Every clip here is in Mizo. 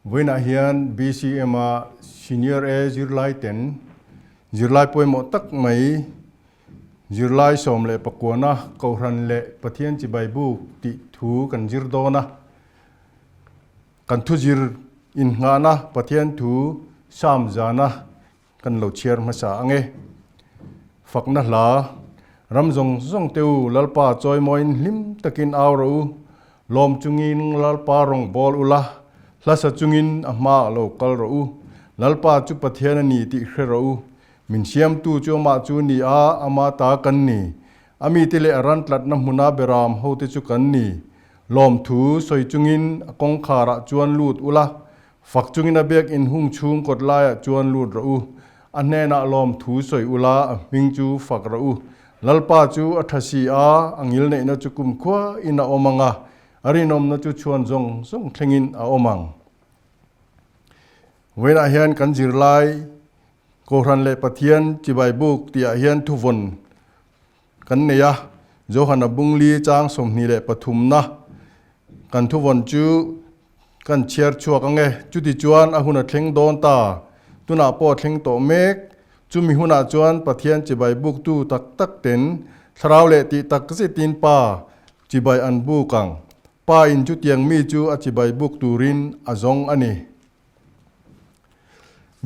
Vawiinah hian BCM-a Senior A zirlai ten zirlai pawimawh tak mai zirlai 19na Kohhran leh Pathian Chibai Buk tih thu kan zir dawn a. Kan thuzir innghahna Pathian thu Psalm zana Kan lo chhiar hmasa ang e. Fakna hla, Ram zawng zawng te u, Lalpa chawimawiin hlim takin au rawh u, lawm chungin Lalpa rawng bawl u la, hlasa chungin a hmaah lo kal rawh u. Lalpa chu Pathian a ni tih hre rawh u. Min siamtu chu amah chu ni a, ama ta kan ni. A mite leh a ran tlatna hmuna beram hote chu kan ni. Lawmthu sawi chungin a kawngkharah chuan lut u la, Fak chungin a biak in hung chhung kawt laiah chuan lut rawh u. A hnenah lawm thu sawi ula, a hming chu fak rawh u. Lalpa chu a tha si a, a ngilneihna chu kumkhua in a awm ang a, a rinawmna chu chhuan zawng zawng thlengin a awm ang. Vawiinah hian kan zirlai Kohhran leh Pathian chibai buk tihah hian thuvawn kan nei a, Johana bungli chang 23na kan thuvawn chu kan chhiar chhuak ang e. Chuti chuan a hun a thleng dawn ta, tunah pawh a thleng tawh mek. Chumi hunah chuan Pathian chibai buktu tak tak ten thlarau leh tih tak zetin Pa chibai an buk ang. Pa in chutiang mi chu a chibai buk turin a zawng a ni.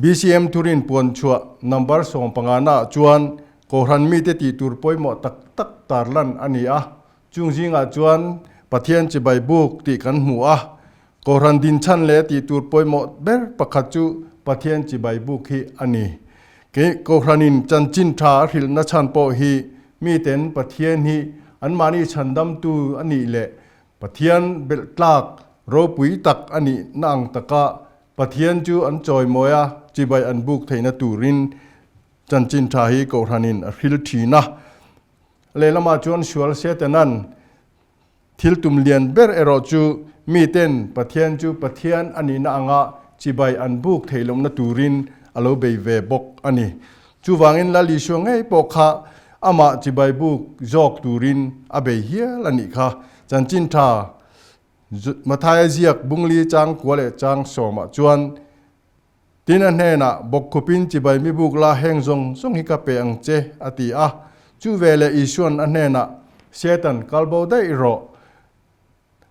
BCM Thurin puan chhuah number 15 naah chuan Kohhran mite tih tur pawimawh tak tak tarlan a ni a. Chung zingah chuan Pathian chibai buk tih kan hmu a. Kohhran dinchhan leh tih tur pawimawh ber pakhat chu Pathian chibai buk hi a ni. Kei Kohhranin chanchin tha a hrilhna chhan pawh hi miten Pathian hi anmahni chhandamtu a nih leh Pathian belh tlak ropui tak a nih na ang taka Pathian chu an chawimawi a, chibai an buk theihna turin chanchin tha hi Kohhranin a hril thin a. Lehlamah chuan sual Setanan thil tum lian ber erawh chu miten Pathian chu Pathian a nihna anga chibai an buk theih lohna turin a lo bei ve bawk a ni. Chuvangin Lal Isua ngei pawh kha amah chibai buk zawk turin a bei hial a nih kha. Chanchin tha Mathaia ziak bungli chang kua leh chang sawmah chuan, Tin a hnenah, Bawkkhupin chibai mi buk la heng zawng zawng hi ka pe ang che, a ti a. Chu veleh Isua'n a hnenah, Satan, kal bo daih rawh.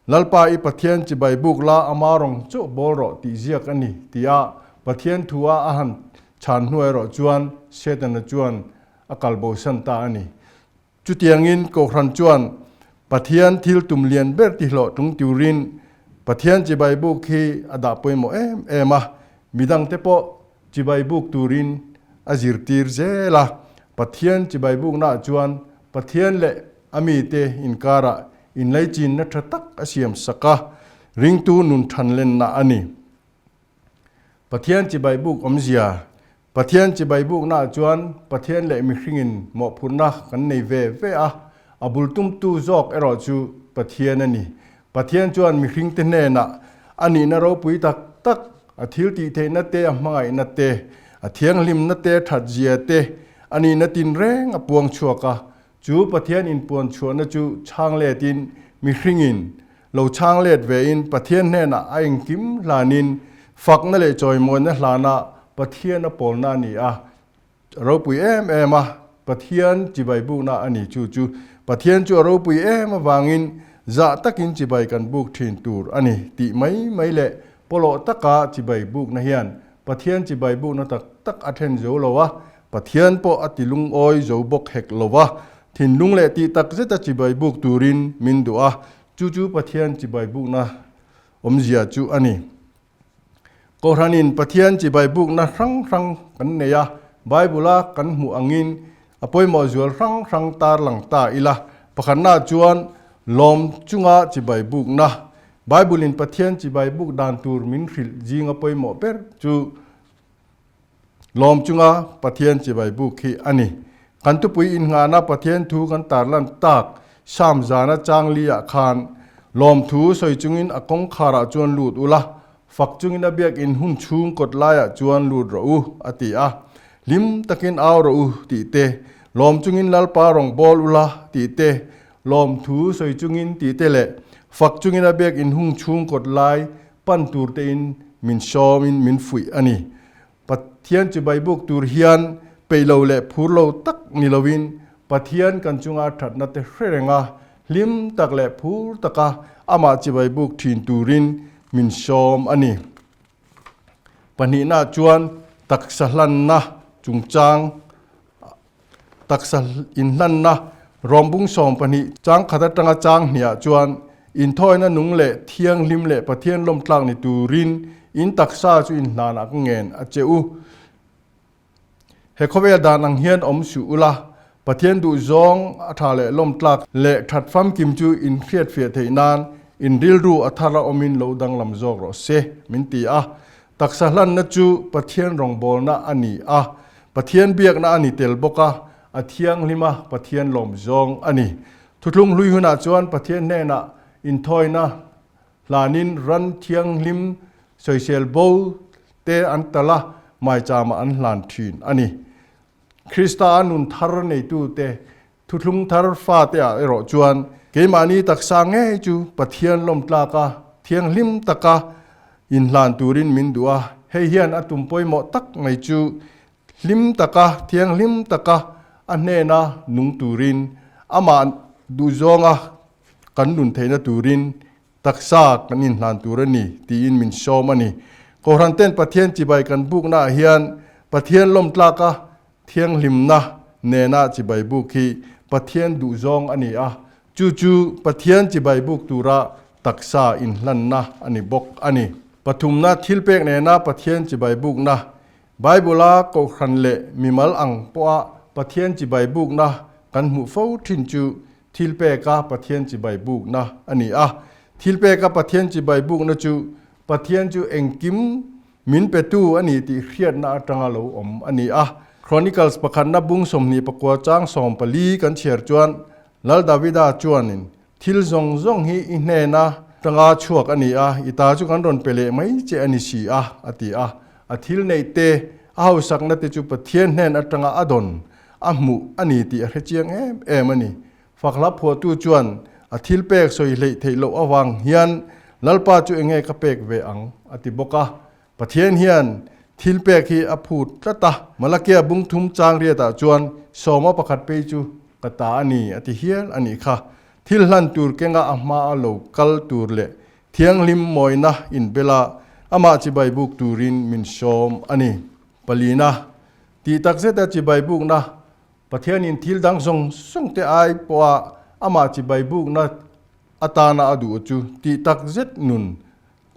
Lalpa i Pathian chibai buk la ama rawng chauh bawl rawh tih ziak a ni, tia Pathian thu a a han chhan hnu erawh chuan Setana chuan a kal bosan ta a ni. Chutiangin Kohhran chuan Pathian thil tum lian ber tihlawh tung turin Pathian chibai buk hi a dah pawimawh em em a, midangte pawh chibai buk turin a zirtir zel a. Pathian chibai buknaah chuan Pathian leh a mite inkarah inlaichinna tha tak a siam sak a, ringtu nun thanlenna a ni. Pathian chibai buk awmzia Pathian chibai buknaah chuan Pathian leh mihringin mawhphurhna kan nei ve ve a, a bul tumtu zawk erawh chu Pathian a ni. Pathian chuan mihringte hnenah a nihna ropui tak tak, a thil tih theihna te, a hmangaihna te, a thianghlimna te, thatzia te, a nihna tinreng a puang chhuak a. Chu Pathian inpuan chhuahna chu chhang letin mihringin lo chhang let vein Pathian hnenah a engkim hlanin fakna leh chawimawina hlana Pathian a pawlna a ni a, a ropui em em a, Pathian chibai bukna a ni chu chu Pathian chu a ropui em avangin zah takin chibai kan buk thin tur a ni tih mai mai leh pawlawh taka chibai bukna hian Pathian chibai bukna tak tak a then zo lo a, Pathian pawh a ti lungawi zo bawk hek lo va, thinlung leh tih tak zeta chibai buk turin min duh a, chu chu Pathian chibai bukna awmzia chu a ni. Kohhranin Pathian chibai bukna hrang hrang kan nei a, Bible-a kan hmuh angin a pawimawh zual hrang hrang tarlang ta ila, pakhatnaah chuan lawm chunga chibai bukna, Bible-in Pathian chibai buk dan tur min hrilh zinga pawimawh ber chu Lawm chunga Pathian chibai buk hi a ni. Kan thupui innghahna Pathian thu kan tarlan tak Psalm zana chang li ah khan lawmthu sawi chungin a kawngkharah chuan lut ula, fak chungin a biakinn hun chhung kawt laiah chuan lut rawh u, a ti a. Hlim takin au rawh u tih te, lawm chungin Lalpa rawng bawl ula tih te, lawmthu sawi chungin tih te leh fak chungin a biakinn hung chhung kawt lai pan tur tein min sawmin min fuih a ni. Pathian chibai buk tur hian peih lo leh phur lo tak ni loin Pathian kan chunga thatna te hre reng a, hlim tak leh phur taka amah chibai buk thin turin min sawm a ni. Pahnihna chuan taksa hlanna chungchang taksa inhlanna rawmbung 12 chang khat atanga chang hniah chuan inthawina nung leh thianghlim leh Pathian lawmtlak ni turin in taksa chu inhlanah ka ngen a che u. He khawvel dan ang hian awm suh ula, Pathian duhzawng a tha leh lawmtlak leh that famkim chu in hriatfiah theih nan in rilru a thar a awmin lo danglam zawk rawh se, min ti a. Taksa hlanna chu Pathian rawngbawlna a ni a, Pathian biakna a ni tel bawk a, a thianghlim a, Pathian lawmzawng a ni. Thuthlung hlui hunah chuan Pathian hnenah inthawina Hlanin ran thianghlim sawisel bo te an tal a, maichama an hlan thin a ni. Krista a nun thar neitute thuthlung thar fate ah erawh chuan keimahni taksa ngei chu Pathian lawmtlak a, thianghlim taka inhlan turin min duh a. Hei hian a tum pawimawh tak mai chu hlim taka, thianghlim taka a hnena nung turin amah duhzawnga kan nun theihna turin taksa kan inhlan tur a ni tiin min sawm a ni. Kohhran ten Pathian chibai kan buknaah hian Pathian lawmtlaka thianghlimna nena chibai buk hi Pathian duhzawng a ni a, chu chu Pathian chibai buk tura taksa inhlanna a ni bawk a ni. Pathumna thilpek nena Pathian chibai bukna Bible-a kohhran leh mimal ang pawha Pathian chibai bukna kan hmuh fo thin chu thilpeka Pathian chibai bukna a ni a. Thilpeka Pathian chibai bukna chu Pathian chu engkim min petu a ni tih hriatna atanga lo awm a ni a. Chronicles pakhatna bung 24 chang 14 kan chhiar chuan Lal Davida chuanin Thil zawng zawng hi i hnena tanga chhuak a ni a, i ta chu kan rawn pe leh mai che a ni si a, a ti a. A thil neih te, a hausakna te chu Pathian hnen atanga a dawn, a hmuh a ni tih a hre chiang em em a ni. Fakhla phuahtu chuan a thil pek sawi hleih theih loh avang hian Lalpa chu enge ka pek ve ang, a ti bawk a. Pathian hian thil pek hi a phut tlat a, Malakia bung thum chang riatah chuan sawma pakhat phei chu ka ta a ni a ti hial a nih kha. Thil hlan tur kenga a hma a lo kal tur leh thianghlim mawina inbela amah chibai buk turin min sawm a ni. Palina, tih takzeta chibai bukna Pathianin thil dang zawng zawng te ai pawha amah chibai bukna atana a duh chu tih takzet nun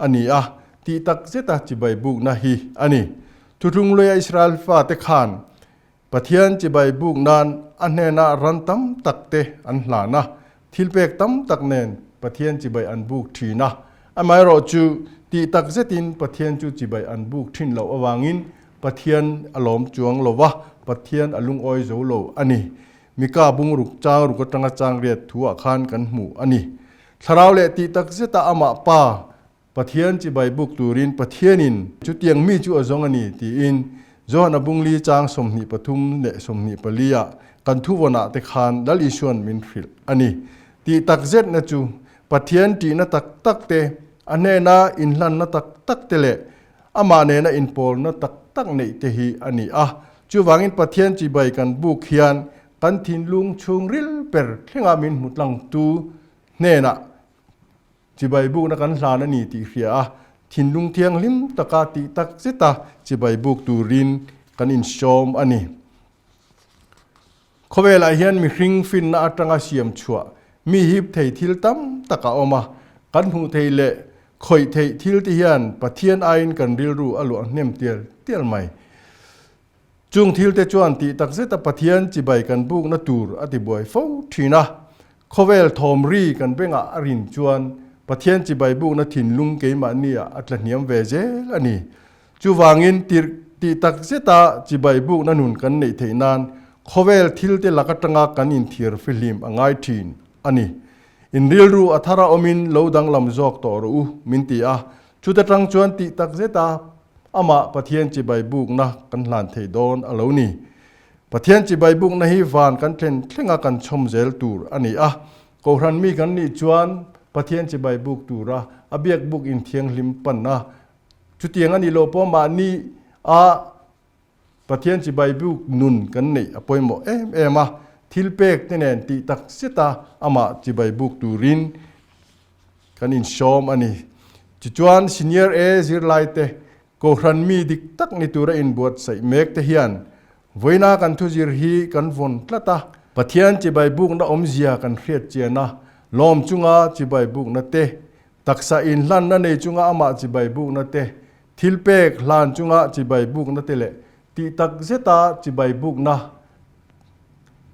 a ni a, tih tak zeta chibai bukna hi a ni. Thuthlung luia Israel fate khan Pathian chibai buk nan a hnena ran tam tak te an hlan a, thilpek tam tak nen Pathian chibai an buk thin a. Amaherawh chu tih tak zetin Pathian chu chibai an buk thin loh avangin Pathian a lawm chuang lo va, Pathian a lungawi zo lo a ni. Mika bungruk chang ruk atanga chang riat thuah khan kan hmu a ni. Thlarau leh tih tak zeta amah Pa, Pathian chibai buk turin Pathianin chutiang mi chu a zawng a ni tiin Johana bungli chang 23 leh 24 ah kan thuvawnah te khan Lal Isuan min hrilh a ni. Tih tak zetna chu Pathian tihna tak tak te, a hnena inhlanna tak tak te leh amah nena inpawlna tak tak neih te hi a ni a. Chuvangin Pathian chibai kan buk hian kan thinlung chhungril ber thlengah min hmu tlangtu hnenah chibai bukna kan hlan a ni tih hria a, thinlung thianghlim taka tih tak zeta chibai buk turin kan insawm a ni. Khawvelah hian mihring finna atanga siam chhuah mi hip thei thil tam tak a awm a, kan hmuh theih leh khawih theih thil te hian Pathian aiin kan rilru a luah hnem tial tial mai. Chung thil te chuan tih tak zeta Pathian chibai kan bukna tur a ti buai fo thin a. Khawvel thawm ri kan bengah a rin chuan Pathian chibai bukna thinlung keimahni ah a tla hniam ve zel a ni. Chuvangin tirh tih tak zeta chibai bukna nun kan neih theih nan khawvel thil te lak atanga kan inthiar fihlim a ngai thin a ni. In rilru a thar a awmin lo danglam zawk tawh rawh u min ti a. Chuta tang chuan tih tak zeta amah Pathian chibai bukna kan hlan thei dawn a lo ni. Pathian chibai bukna hi van kan thlen thlenga kan chhawm zel tur a ni a. Kohhran mi kan nih chuan Pathian chibai buk tura a biakbuk inthianghlim panna. Chutiang a nih loh pawh mahni a Pathian chibai buk nun kan neih a pawimawh em em a, thil pek te nen tih tak zeta amah chibai buk turin kan insawm a ni. Tichuan Senior A zirlai te Kohhran mi dik tak ni tura inbuatsaih mek te hian vawiina kan thuzir hi kan vawn tlat a, Pathian chibai bukna awmzia kan hriat chian a, lawm chunga chibai bukna te, taksa inhlanna nei chunga amah chibai bukna te, thil pek hlan chunga chibai bukna te leh tih tak zeta chibai bukna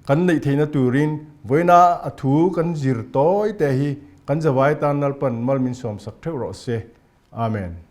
kan neih theihna turin vawiina a thu kan zir tawi te hi kan zavai tan Lalpan mal min sawmsak theuh rawh se. Amen.